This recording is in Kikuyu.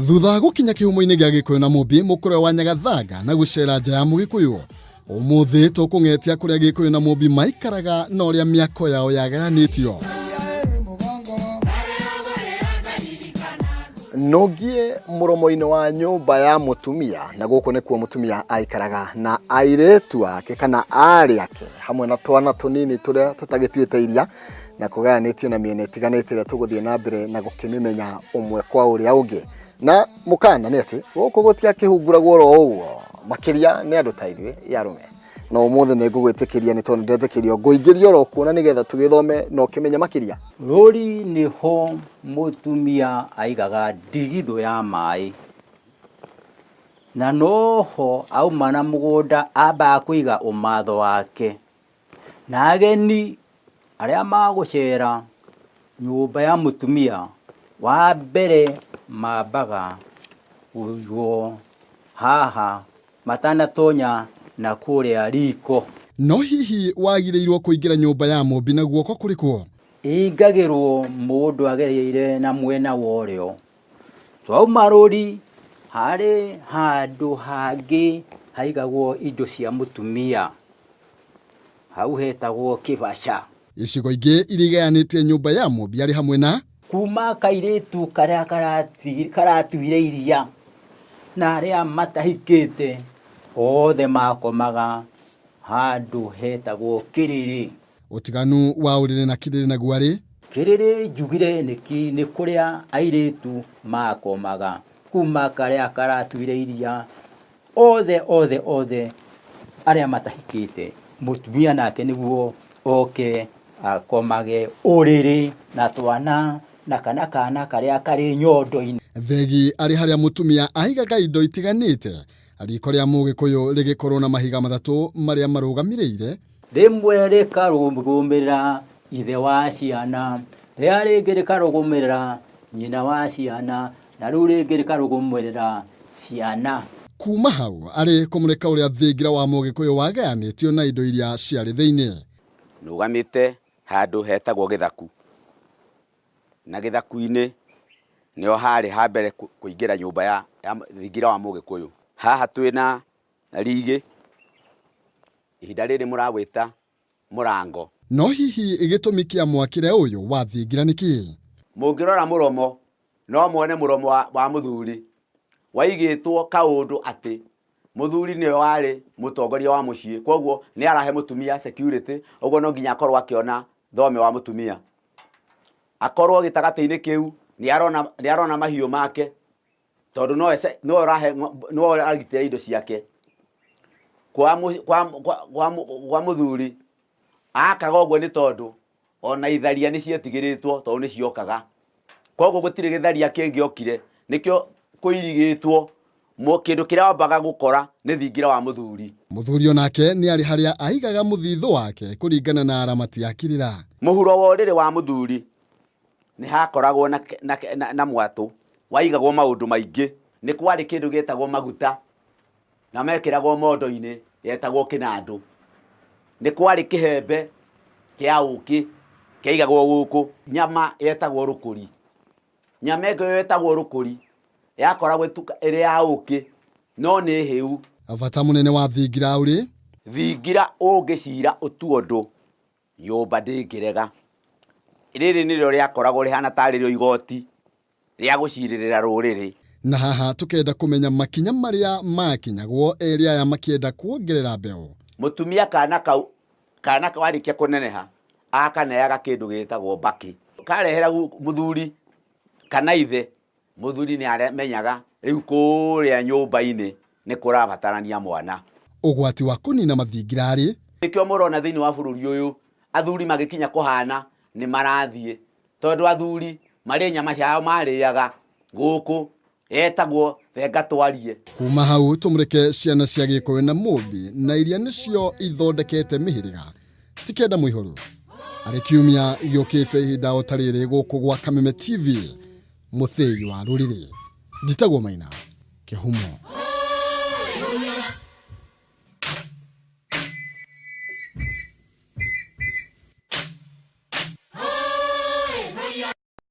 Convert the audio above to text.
Thutha wa gũkinya kĩhumo-inĩ gĩa Gĩkũyũ na Mũmbi mũkũrwe wa Nyagathanga na gũcera nja ya Mũgĩkũyũ, ũmũthĩ tũkũng'etia kũrĩa Gĩkũyũ na Mũmbi maikaraga na ũrĩa mĩako yao yagayanĩtio. Nũngiĩ mũromo-inĩ wa nyũmba ya mũtumia, na gũkũ nĩkuo mũtumia aikaraga na airĩtu ake kana aarĩ ake hamwe na twana tũnini tũrĩa tũtagĩtuĩte iria, na kũgayanĩtio na mĩena ĩtiganĩte ĩrĩa tũgũthiĩ na mbere na gũkĩmĩmenya ũmwe kwa ũrĩa ũngĩ. Na mũkana nĩ atĩ gũkũ gũtiakĩhunguragwo oro ũguo, makĩria nĩ andũ ta ithuĩ arũme. No ũmũthĩ nĩ ngũgwĩtĩkĩria nĩ tondũ ndetĩkĩrio ngũingĩria oro kuo na nĩgetha tũgĩthome na ũkĩmenye makĩria. Rũri nĩho mũtumia aigaga ndigithũ ya maĩ, na noho auma na mũgũnda ambaga kũiga ũmatho wake. Na ageni arĩa magũcera nyũmba ya mũtumia, wa mbere mambaga kũigwo haha matanatonya na kũrĩa riko. No hihi wagĩrĩirwo kũingĩra nyũmba ya mũmbi na guoko kũrĩkũ? Ĩingagĩrwo mũndũ agereire na mwena wa ũrĩo. Twauma rũri harĩ handũ hangĩ haigagwo indo cia mũtumia. Hau hetagwo kĩbaca. Icigo ingĩ iria igayanĩtie nyũmba ya mũmbi arĩ hamwe na. Kuma kairĩtu karĩa karatuire iria na arĩa matahikĩte othe makomaga handũ hetagwo kĩrĩrĩ. Ũtiganu wa ũrĩrĩ na kĩrĩrĩ naguo arĩ. Kĩrĩrĩ njugire nĩ kũrĩa airĩtu makomaga kuma karĩa karatuire iria Othe, othe, othe arĩa matahikĩte, mũtumia nake nĩguo oke akomage ũrĩrĩ na twana na kana kana karĩa karĩ nyondo-inĩ. Thegi arĩ harĩa mũtumia aigaga indo itiganĩte, riko rĩa Mũgĩkũyũ rĩgĩkorwo na mahiga matatũ marĩa marũgamĩrĩire. Rĩmwe rĩkarũgamĩrĩra ithe wa ciana, rĩrĩa rĩngĩ rĩkarũgamĩrĩra nyina wa ciana, na rĩu rĩngĩ rĩkarũgamĩrĩra ciana. Kuuma hau arĩ kũmũrĩka ũrĩa thingira wa Mũgĩkũyũ wagayanĩtio na indo iria ciarĩ thĩinĩ. Nũgamĩte handũ hetagwo gĩthaku, na gĩthaku-inĩ nĩho harĩ ha mbere kũingĩra nyũmba ya thingira wa Mũgĩkũyũ. Haha twĩna rigĩ, ihinda rĩrĩ mũragwĩta mũrango. No hihi gĩtũmi kĩa mwakĩre ũyũ wa thingira nĩ kĩĩ? Mũngĩrora mũromo no muone mũromo wa mũthuri waigĩtwo kaũndũ atĩ mũthuri nĩwe warĩ mũtongoria wa mũciĩ, koguo nĩ arahe mũtumia security, ũguo no nginya akorwo akĩona thome wa mũtumia. Akorwo gĩtagatĩ-inĩ kĩu nĩ arona mahiũ make, tondũ nowe nowe ũrahe nowe ũragitĩra indo ciake. Kwa mũthuri akaga ũguo nĩ tondũ ona itharia nĩ cietigĩrĩtwo tondũ nĩ ciokaga. Koguo gũtirĩ gĩtharia kĩngĩokire, nĩkĩo kũirigĩtwo kĩndũ kĩrĩa wambaga gũkora nĩ thingira wa mũthuri. Mũthuri onake nĩ arĩ harĩa aigaga mũthithũ wake kũringana na aramati a kĩrĩra. Mũhuro wa ũrĩrĩ wa mũthuri nĩ hakoragwo na mwatũ waigagwo maũndũ maingĩ. Nĩ kwarĩ kĩndũ gĩetagwo maguta na mekĩragwo mondo-inĩ yetagwo kĩnandũ. Nĩ kwarĩ kĩhembe kĩa ũkĩ kĩaigagwo gũkũ, nyama yetagwo rũkũri. Nyama ĩngĩ yetagwo rũkũri yakoragwo ĩrĩ ya ũkĩ no nĩ hĩu. Bata mũnene wa thingira ũrĩ? Thingira ũngĩcira ũtuo ndũ, nyũmba ndĩngĩrega. Rĩrĩ nĩrĩo rĩakoragwo rĩhana tarĩ rĩo igoti rĩa gũcirĩrĩra rũrĩrĩ. Na haha tũkenda kũmenya makinya marĩa makinyagwo erĩ aya makĩenda kuongerera mbeũ. Mũtumia kana kau kana warĩkia kũneneha akaneaga kĩndũ gĩtagwo mbakĩ. Karehera mũthuri kana ithe, mũthuri nĩ amenyaga rĩu kũrĩa nyũmba-inĩ nĩ kũrabatarania mwana. Ũgwati wa kũnina mathingira arĩ. Nĩkĩo mũrona thĩinĩ wa bũrũri ũyũ athuri magĩkinya kũhana nĩ marathiĩ. Tondũ athuri marĩ nyama ciao marĩaga gũkũ etagwo thenga twarie. Kuma hau tũmũrĩke ciana cia Gĩkũyũ na Mũmbi na iria nĩcio ithondekete mĩhĩrĩga ti kenda mũihũru. Arĩ kiumia gĩũkĩte ihinda o ta rĩrĩ gũkũ gwa Kameme TV, mũthĩgi wa rũrĩrĩ. Njĩtagwo Maina Kĩhumo.